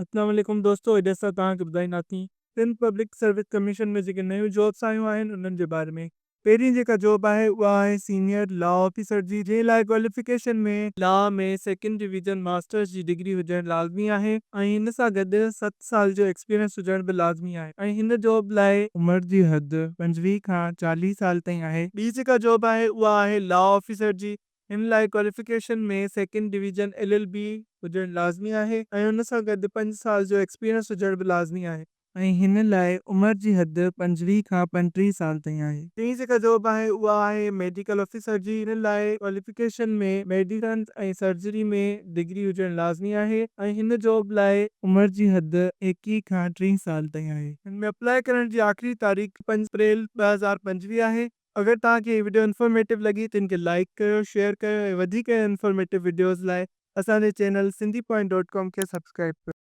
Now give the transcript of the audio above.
اسلام عليڪم دوستو اڄ اسان توهان کي ٻڌائينداسين سنڌ پبلڪ سروس ڪميشن ۾ جيڪي نيون جابس آيون آهن انهن جي باري ۾. پهرين جيڪا جاب آهي اها آهي سينيئر لا آفيسر جي جنهن لاء ڪواليفڪيشن ۾ لا ۾ سيڪنڊ ڊويزن ماسٽرس جي ڊگري هجڻ لازمي آهي ۽ ان سان گڏ ست سال جو ايڪسپيرينس هجڻ به لازمي آهي ۽ هن جاب لاء عمر جي حد 25 کان 40 سال تائين آهي. ٻي جيڪا جاب آهي اها آهي لا آفيسر جي هن لاء qualification ۾ second division L L B هجڻ لازمي آهي ۽ ان سان گڏ پنج سال جو ايڪسپيرينس هجڻ به لازمي آهي. ۽ هن لاء عمر جي حد 25 کان 35 سال تائين آهي. ٽين جيڪا جاب آهي اها آهي ميڊيڪل آفيسر جي هن لاء ڪواليفڪيشن ۾ ميڊيسن ۽ سرجري ۾ ڊگري هجڻ لازمي آهي ۽ هن جاب لاء عمر جي حد 21 کان 30 سال تائين آهي. هن ۾ اپلاء ڪرڻ جي آخري تاريخ پنج اپريل 2025 آهي. اگر توهان کي هي وڊيو انفارميٽو لڳي ته ان کي لائيڪ ڪيو، شيئر ڪيو ۽ وڌيڪ انفارميٽو وڊيوز لاء اسان جي channel Sindhi point dot com کي سبسڪرائيب ڪيو.